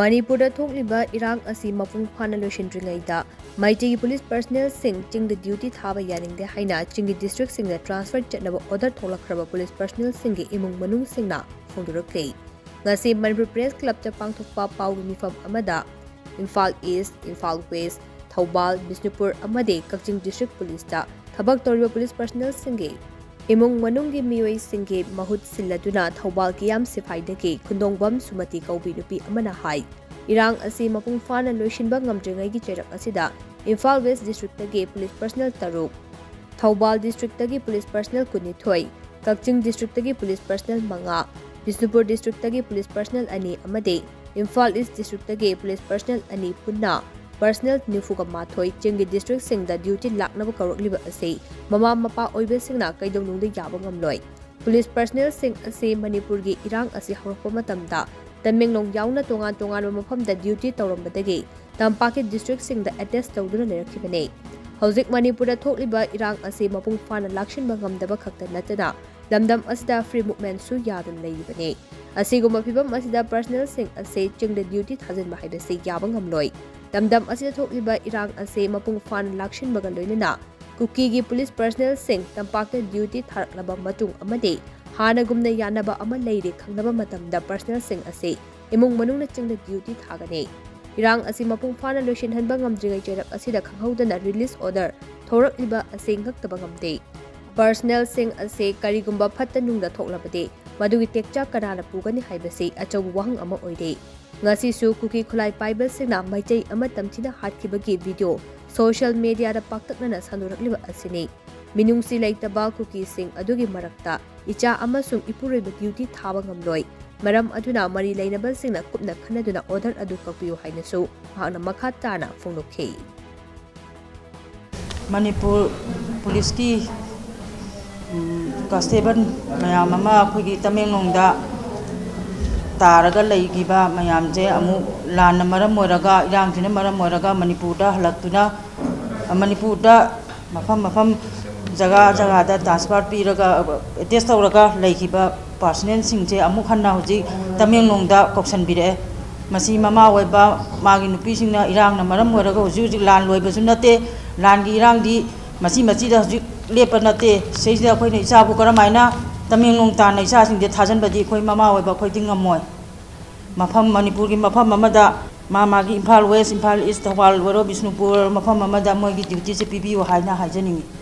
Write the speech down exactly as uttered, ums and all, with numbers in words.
ꯃꯅꯤꯄꯨꯔꯗ ꯊꯣꯛꯂꯤꯕ ꯏꯔꯥꯡ ꯑꯁꯤ ꯃꯄꯨꯡ ꯐꯥꯅ ꯂꯣꯏꯁꯤꯟꯗ꯭ꯔꯤꯉꯩꯗ ꯃꯩꯇꯩꯒꯤ ꯄꯨꯂꯤꯁ ꯄꯔꯁꯅꯦꯜꯁꯤꯡ ꯆꯤꯡꯗ ꯗ꯭ꯌꯨꯇꯤ ꯊꯥꯕ ꯌꯥꯅꯤꯡꯗꯦ ꯍꯥꯏꯅ ꯆꯤꯡꯒꯤ ꯗꯤꯁꯇ꯭ꯔꯤꯛꯁꯤꯡꯗ ꯇ꯭ꯔꯥꯟꯁꯐꯔ ꯆꯠꯅꯕ ꯑꯣꯔꯗꯔ ꯊꯣꯛꯂꯛꯈ꯭ꯔꯕ ꯄꯨꯂꯤꯁ ꯄꯔꯁꯅꯦꯜꯁꯤꯡꯒꯤ ꯏꯃꯨꯡ ꯃꯅꯨꯡꯁꯤꯡꯅ ꯐꯣꯡꯗꯣꯔꯛꯂꯤ꯫ ꯉꯁꯤ ꯃꯅꯤꯄꯨꯔ ꯄ꯭ꯔꯦꯁ ꯀ꯭ꯂꯕꯇ ꯄꯥꯡꯊꯣꯛꯄ ꯄꯥꯎꯒꯤ ꯃꯤꯐꯝ ꯑꯃꯗ ꯏꯝꯐꯥꯜ ꯏꯁ, ꯏꯝꯐꯥꯜ ꯋꯦꯁ, ꯊꯧꯕꯥꯜ, ꯕꯤꯁꯅꯨꯄꯨꯔ ꯑꯃꯗꯤ ꯀꯛꯆꯤꯡ ꯗꯤꯁꯇ꯭ꯔꯤꯛ ꯄꯨꯂꯤꯁꯇ ꯊꯕꯛ ꯇꯧꯔꯤꯕ ꯄꯨꯂꯤꯁ ꯄꯔꯁꯅꯦꯜꯁꯤꯡꯒꯤ ꯏꯃꯨꯡ ꯃꯅꯨꯡꯒꯤ ꯃꯤꯑꯣꯏꯁꯤꯡꯒꯤ ꯃꯍꯨꯠ ꯁꯤꯜꯂꯗꯨꯅ ꯊꯧꯕꯥꯜ ꯀꯤꯌꯥꯝ ꯁꯤꯐꯥꯏꯗꯒꯤ ꯈꯨꯟꯗꯣꯡꯕꯝ ꯁꯨꯃꯇꯤ ꯀꯧꯕꯤ ꯅꯨꯄꯤ ꯑꯃꯅ ꯍꯥꯏ, ꯏꯔꯥꯡ ꯑꯁꯤ ꯃꯄꯨꯡ ꯐꯥꯅ ꯂꯣꯏꯁꯤꯟꯕ ꯉꯝꯗ꯭ꯔꯤꯉꯩꯒꯤ ꯆꯩꯔꯛ ꯑꯁꯤꯗ ꯏꯝꯐꯥꯜ ꯋꯦꯁ ꯗꯤꯁꯇ꯭ꯔꯤꯛꯇꯒꯤ ꯄꯨꯂꯤꯁ ꯄꯔꯁꯅꯦꯜ ꯇꯔꯨꯛ, ꯊꯧꯕꯥꯜ ꯗꯤꯁꯇ꯭ꯔꯤꯛꯇꯒꯤ ꯄꯨꯂꯤꯁ ꯄꯔꯁꯅꯦꯜ ꯀꯨꯟꯅꯤꯊꯣꯏ, ꯀꯛꯆꯤꯡ ꯗꯤꯁꯇ꯭ꯔꯤꯛꯇꯒꯤ ꯄꯨꯂꯤꯁ ꯄꯔꯁꯅꯦꯜ ꯃꯉꯥ, ꯕꯤꯁꯅꯨꯄꯨꯔ ꯗꯤꯁꯇ꯭ꯔꯤꯛꯇꯒꯤ ꯄꯨꯂꯤꯁ ꯄꯔꯁꯅꯦꯜ ꯑꯅꯤ ꯑꯃꯗꯤ ꯏꯝꯐꯥꯜ ꯏꯁ ꯗꯤꯁꯇ꯭ꯔꯤꯛꯇꯒꯤ ꯄꯨꯂꯤꯁ ꯄꯔꯁꯅꯦꯜ ꯑꯅꯤ ꯄꯨꯟꯅ ꯄꯔꯁꯅꯦꯜ ꯅꯤꯐꯨꯒ ꯃꯥꯊꯣꯏ ꯆꯤꯡꯒꯤ ꯗꯤꯁꯇ꯭ꯔꯤꯛꯁꯤꯡꯗ ꯗ꯭ꯌꯨꯇꯤ ꯂꯥꯛꯅꯕ ꯀꯧꯔꯛꯂꯤꯕ ꯑꯁꯤ ꯃꯃꯥ ꯃꯄꯥ ꯑꯣꯏꯕꯁꯤꯡꯅ ꯀꯩꯗꯧꯅꯨꯡꯗ ꯌꯥꯕ ꯉꯝꯂꯣꯏ꯫ ꯄꯨꯂꯤꯁ ꯄꯔꯁꯅꯦꯜꯁꯤꯡ ꯑꯁꯤ ꯃꯅꯤꯄꯨꯔꯒꯤ ꯏꯔꯥꯡ ꯑꯁꯤ ꯍꯧꯔꯛꯄ ꯃꯇꯝꯗ ꯇꯃꯦꯡꯂꯣꯡ ꯌꯥꯎꯅ ꯇꯣꯉꯥꯟ ꯇꯣꯉꯥꯟꯕ ꯃꯐꯝꯗ ꯗ꯭ꯌꯨꯇꯤ ꯇꯧꯔꯝꯕꯗꯒꯤ ꯇꯝꯄꯥꯛꯀꯤ ꯗꯤꯁꯇ꯭ꯔꯤꯛꯁꯤꯡꯗ ꯑꯦꯇꯦꯆ ꯇꯧꯗꯨꯅ ꯂꯩꯔꯛꯈꯤꯕꯅꯤ꯫ ꯍꯧꯖꯤꯛ ꯃꯅꯤꯄꯨꯔꯗ ꯊꯣꯛꯂꯤꯕ ꯏꯔꯥꯡ ꯑꯁꯤ ꯃꯄꯨꯡ ꯐꯥꯅ ꯂꯥꯛꯁꯤꯟꯕ ꯉꯝꯗꯕ ꯈꯛꯇ ꯅꯠꯇꯅ ꯂꯝꯗꯝ ꯑꯁꯤꯗ ꯐ꯭ꯔꯤ ꯃꯨꯚꯃꯦꯟꯠꯁꯨ ꯌꯥꯗꯅ ꯂꯩꯔꯤꯕꯅꯤ꯫ ꯑꯁꯤꯒꯨꯝꯕ ꯐꯤꯚꯝ ꯑꯁꯤꯗ ꯄꯔꯁꯅꯦꯜꯁꯤꯡ ꯑꯁꯤ ꯆꯤꯡꯗ ꯗ꯭ꯌꯨꯇꯤ ꯊꯥꯖꯤꯟꯕ ꯍꯥꯏꯕꯁꯤ ꯌꯥꯕ ꯉꯝꯂꯣꯏ꯫ ꯂꯝꯗꯝ ꯑꯁꯤꯗ ꯊꯣꯛꯂꯤꯕ ꯏꯔꯥꯡ ꯑꯁꯤ ꯃꯄꯨꯡ ꯐꯥꯅ ꯂꯥꯛꯁꯤꯟꯕꯒ ꯂꯣꯏꯅꯅ ꯀꯨꯀꯤꯒꯤ ꯄꯨꯂꯤꯁ ꯄꯔꯁꯅꯦꯜꯁꯤꯡ ꯇꯝꯄꯥꯛꯇ ꯗ꯭ꯌꯨꯇꯤ ꯊꯥꯔꯛꯂꯕ ꯃꯇꯨꯡ ꯑꯃꯗꯤ ꯍꯥꯟꯅꯒꯨꯝꯅ ꯌꯥꯅꯕ ꯑꯃ ꯂꯩꯔꯦ ꯈꯪꯂꯕ ꯃꯇꯝꯗ ꯄꯔꯁꯅꯦꯜꯁꯤꯡ ꯑꯁꯤ ꯏꯃꯨꯡ ꯃꯅꯨꯡꯅ ꯆꯤꯡꯗ ꯗ꯭ꯌꯨꯇꯤ ꯊꯥꯒꯅꯤ꯫ ꯏꯔꯥꯡ ꯑꯁꯤ ꯃꯄꯨꯡ ꯐꯥꯅ ꯂꯣꯏꯁꯤꯟꯍꯟꯕ ꯉꯝꯗ꯭ꯔꯤꯉꯩ ꯆꯩꯔꯛ ꯑꯁꯤꯗ ꯈꯪꯍꯧꯗꯅ ꯔꯤꯂꯤꯖ ꯑꯣꯔꯗꯔ ꯊꯣꯔꯛꯂꯤꯕ ꯑꯁꯤ ꯉꯛꯇꯕ ꯉꯝꯗꯦ꯫ ꯄꯔꯁꯅꯦꯜꯁꯤꯡ ꯑꯁꯤ ꯀꯔꯤꯒꯨꯝꯕ ꯐꯠꯇ ꯅꯨꯡꯗ ꯊꯣꯛꯂꯕꯗꯤ ꯃꯗꯨꯒꯤ ꯇꯦꯛꯆꯥꯛ ꯀꯅꯥꯅ ꯄꯨꯒꯅꯤ ꯍꯥꯏꯕꯁꯤ ꯑꯆꯧꯕ ꯋꯥꯍꯪ ꯑꯃ ꯑꯣꯏꯔꯦ꯫ ꯉꯁꯤꯁꯨ ꯀꯨꯀꯤ ꯈꯨꯠꯂꯥꯏ ꯄꯥꯏꯕꯁꯤꯡꯅ ꯃꯩꯇꯩ ꯑꯃ ꯇꯝꯊꯤꯅ ꯍꯥꯠꯈꯤꯕꯒꯤ ꯚꯤꯗꯤꯑꯣ ꯁꯣꯁꯤꯌꯦꯜ ꯃꯤꯗꯤꯌꯥꯗ ꯄꯥꯛꯇꯛꯅꯅ ꯁꯟꯗꯣꯔꯛꯂꯤꯕ ꯑꯁꯤꯅꯤ꯫ ꯃꯤꯅꯨꯡꯁꯤ ꯂꯩꯇꯕ ꯀꯨꯀꯤꯁꯤꯡ ꯑꯗꯨꯒꯤ ꯃꯔꯛꯇ ꯏꯆꯥ ꯑꯃꯁꯨꯡ ꯏꯄꯨꯔꯣꯏꯕ ꯗ꯭ꯌꯨꯇꯤ ꯊꯥꯕ ꯉꯝꯂꯣꯏ꯫ ꯃꯔꯝ ꯑꯗꯨꯅ ꯃꯔꯤ ꯂꯩꯅꯕꯁꯤꯡꯅ ꯀꯨꯞꯅ ꯈꯟꯅꯗꯨꯅ ꯑꯣꯔꯗꯔ ꯑꯗꯨ ꯀꯛꯄꯤꯌꯨ ꯍꯥꯏꯅꯁꯨ ꯃꯍꯥꯛꯅ ꯃꯈꯥ ꯇꯥꯅ ꯐꯣꯡꯗꯣꯛꯈꯤ꯫ ꯃꯅꯤꯄꯨꯔ ꯄꯨꯂꯤꯁꯀꯤ, ꯎꯝ, ꯀꯟꯁꯇꯦꯕꯜ ꯃꯌꯥꯝ ꯑꯃ ꯑꯩꯈꯣꯏꯒꯤ ꯇꯃꯦꯡꯂꯣꯡꯗ ꯇꯥꯔꯒ ꯂꯩꯈꯤꯕ ꯃꯌꯥꯝꯁꯦ ꯑꯃꯨꯛ ꯂꯥꯟꯅ ꯃꯔꯝ ꯑꯣꯏꯔꯒ, ꯏꯔꯥꯡꯁꯤꯅ ꯃꯔꯝ ꯑꯣꯏꯔꯒ ꯃꯅꯤꯄꯨꯔꯗ ꯍꯜꯂꯛꯇꯨꯅ, ꯃꯅꯤꯄꯨꯔꯗ ꯃꯐꯝ ꯃꯐꯝ ꯖꯒꯥ ꯖꯒꯥꯗ ꯇ꯭ꯔꯥꯟꯁꯐꯔ ꯄꯤꯔꯒ, ꯑꯦꯇꯦꯆ ꯇꯧꯔꯒ ꯂꯩꯈꯤꯕ ꯄꯥꯔꯁꯅꯦꯜꯁꯤꯡꯁꯦ ꯑꯃꯨꯛ ꯍꯟꯅ ꯍꯧꯖꯤꯛ ꯇꯃꯦꯡꯂꯣꯡꯗ ꯀꯧꯁꯟꯕꯤꯔꯛꯑꯦ꯫ ꯃꯁꯤ ꯃꯃꯥ ꯑꯣꯏꯕ ꯃꯥꯒꯤ ꯅꯨꯄꯤꯁꯤꯡꯅ ꯏꯔꯥꯡꯅ ꯃꯔꯝ ꯑꯣꯏꯔꯒ ꯍꯧꯖꯤꯛ ꯍꯧꯖꯤꯛ ꯂꯥꯟ ꯂꯣꯏꯕꯁꯨ ꯅꯠꯇꯦ, ꯂꯥꯟꯒꯤ ꯏꯔꯥꯡꯗꯤ ꯃꯆꯤ ꯃꯆꯤꯗ ꯍꯧꯖꯤꯛ ꯂꯦꯞꯄ ꯅꯠꯇꯦ꯫ ꯁꯤꯗꯩꯁꯤꯗ ꯑꯩꯈꯣꯏꯅ ꯏꯆꯥꯕꯨ ꯀꯔꯝꯍꯥꯏꯅ ꯇꯃꯦꯡꯂꯣꯡ ꯇꯥꯟꯅ ꯏꯆꯥꯁꯤꯡꯁꯦ ꯊꯥꯖꯤꯟꯕꯗꯤ ꯑꯩꯈꯣꯏ ꯃꯃꯥ ꯑꯣꯏꯕ ꯑꯩꯈꯣꯏꯗꯤ ꯉꯝꯃꯣꯏ꯫ ꯃꯐꯝ, ꯃꯅꯤꯄꯨꯔꯒꯤ ꯃꯐꯝ ꯑꯃꯗ ꯃꯥ ꯃꯥꯒꯤ ꯏꯝꯐꯥꯜ ꯋꯦꯁ, ꯏꯝꯐꯥꯜ ꯏꯁ, ꯊꯧꯕꯥꯜ ꯑꯣꯏꯔꯣ, ꯕꯤꯁꯅꯨꯄꯨꯔ, ꯃꯐꯝ ꯑꯃꯗ ꯃꯣꯏꯒꯤ ꯗ꯭ꯌꯨꯇꯤꯁꯦ ꯄꯤꯕꯤꯌꯨ ꯍꯥꯏꯅ ꯍꯥꯏꯖꯅꯤꯡꯉꯤ꯫